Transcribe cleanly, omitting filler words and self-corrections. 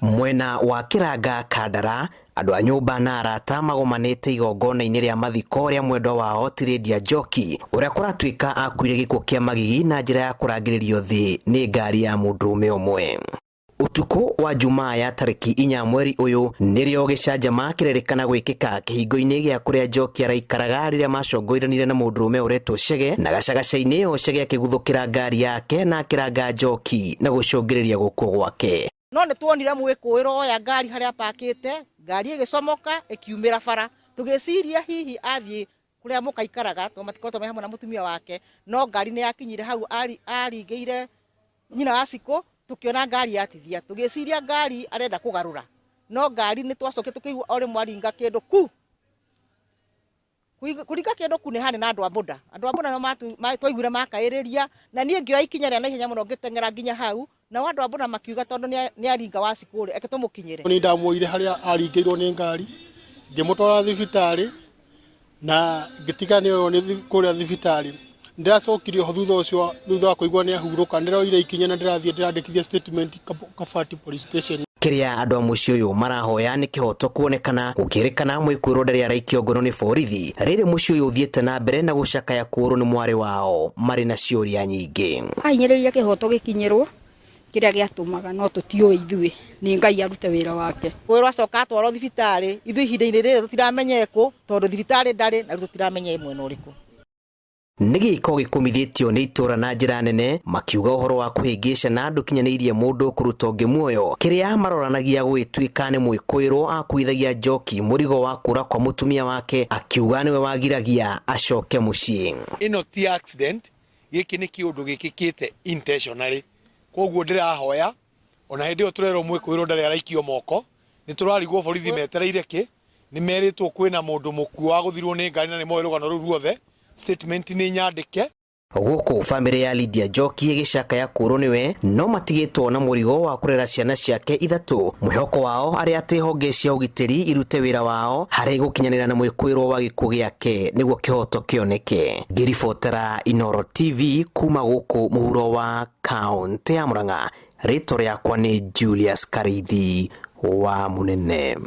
Mwena wa Kĩranga Kandara, andũ a nyũmba na arata magomanĩte igongona-inĩ rĩa mathiko rĩa mwendwa wao ti Lydia Njoki, ũrĩa kũratuĩka akuire gĩkuũ kĩa magigi na njĩra ya kũrangĩrĩrio thĩ nĩ ngari ya mũndũrũme ũmwe. Ũtukũ wa Jumaa ya tarĩki 4 mweri ũyũ nĩrĩo gĩcanjama kĩrerĩkana gwĩkĩka kĩhingo-inĩ gĩa kũrĩa Njoki araikaraga rĩrĩa macongoiranire na mũndũrũme ũretwo Chege, na gacagaca-inĩ ĩyo Chege akĩguthũkĩra ngari yake na akĩranga Njoki na gũcũngĩrĩria gũkua gwake. No nĩ tuonire mwĩkũĩrwo oya ngari harĩa apakĩte, ngari ĩgĩcomoka ĩkiumĩra bara, tũgĩciria hihi athiĩ kũrĩa mũkaikaraga tondũ matikoretwo me hamwe na mũtumia wake, no ngari nĩ yakinyire hau aringĩire nyina wa Cikũ, tũkĩona ngari yatithia, tũgĩciria ngari arenda kũgarũra, no ngari nĩ twacokire tũkĩigua o rĩmwe aringa kĩndũ ku. Kũringa kĩndũ ku nĩ harĩ na andũ a boda, andũ a boda nĩo twaiguire makaĩrĩria, na niĩ ngĩoya ikinya rĩa naihenya mũno ngĩteng'era nginya hau, nao andũ a boda makiuga tondũ nĩ aringa wa Cikũ rĩ, reke tũmũkinyĩre. Nĩ ndamuoire harĩa aringĩirwo nĩ ngari, ngĩmũtwara thibitarĩ na ngĩtiga nĩ oywo nĩ kũrĩa thibitarĩ. Ndĩracokire oho thutha ũcio, thutha wa kũigua nĩ ahurũka, ndĩroire ikinya na ndĩrathiĩ ndĩrandĩkithia statement Kabati police station. Kĩrĩa andũ a mũciĩ ũyũ marahoya nĩ kĩhoto kuonekana, gũkĩrĩkana mwĩkũĩrwo ndarĩ araikio ngono nĩ borithi. Rĩrĩ mũciĩ ũyũ ũthiĩte na mbere na gũcakaya kũũrwo nĩ mwarĩ wao marĩ na ciũria nyingĩ. Ahinyĩrĩria kĩhoto gĩkinyĩrwo kĩrĩa gĩatũmaga no tũtiũĩ ithuĩ, nĩ Ngai arute wĩra wake. Kwĩrwo acoka atwarwo thibitarĩ, ithuĩ ihinda-inĩ rĩrĩ tũtiramenya ĩkũ tondũ thibitarĩ ndarĩ na rĩu tũtiramenya ĩ mwena ũrĩkũ. Nĩ gĩko gĩkũmithĩtio nĩ itũra na njĩra nene, makiuga ũhoro wa kũhĩngĩcana ndũkinyanĩirie mũndũ kũruta ũngĩ muoyo. Kĩrĩa maroranagia gũgĩtuĩka nĩ mwĩkũĩrwo akuithagia Njoki mũrigo wa kũra kwa mũtumia wake, akiuga nĩwe wagiragia acoke mũciĩ. Ĩno ti accident, gĩkĩ nĩ kĩũndũ gĩkĩkĩte intentionally, koguo ndĩrahoya ona hĩndĩ ĩyo tũrerwo mwĩkũĩrwo ndarĩ araikio moko, nĩ tũrarigwo borithi metereire kĩ, nĩ merĩtwo kwĩna mũndũ mũkuũ wa gũthirwo nĩ ngari na nĩ moĩ rũgano rũu ruothe, statement nĩ nyandĩke. Gũkũ bamĩrĩ ya Lydia Njoki ĩgĩcakaya kũũrwo nĩwe, no matigĩtwo na mũrigo wa kũrera ciana ciake ithatũ. Mwĩhoko wao arĩ atĩ honge cia ũgitĩri irute wĩra wao harĩ gũkinyanĩra na mwĩkũĩrwo wa gĩkuũ gĩake nĩguo kĩhoto kĩoneke. Ngĩribotera Inooro TV kuma gũkũ mũhuro wa kaũntĩ ya Murang'a, rĩtwa rĩakwa nĩ Julius Karithi wa Mũnene.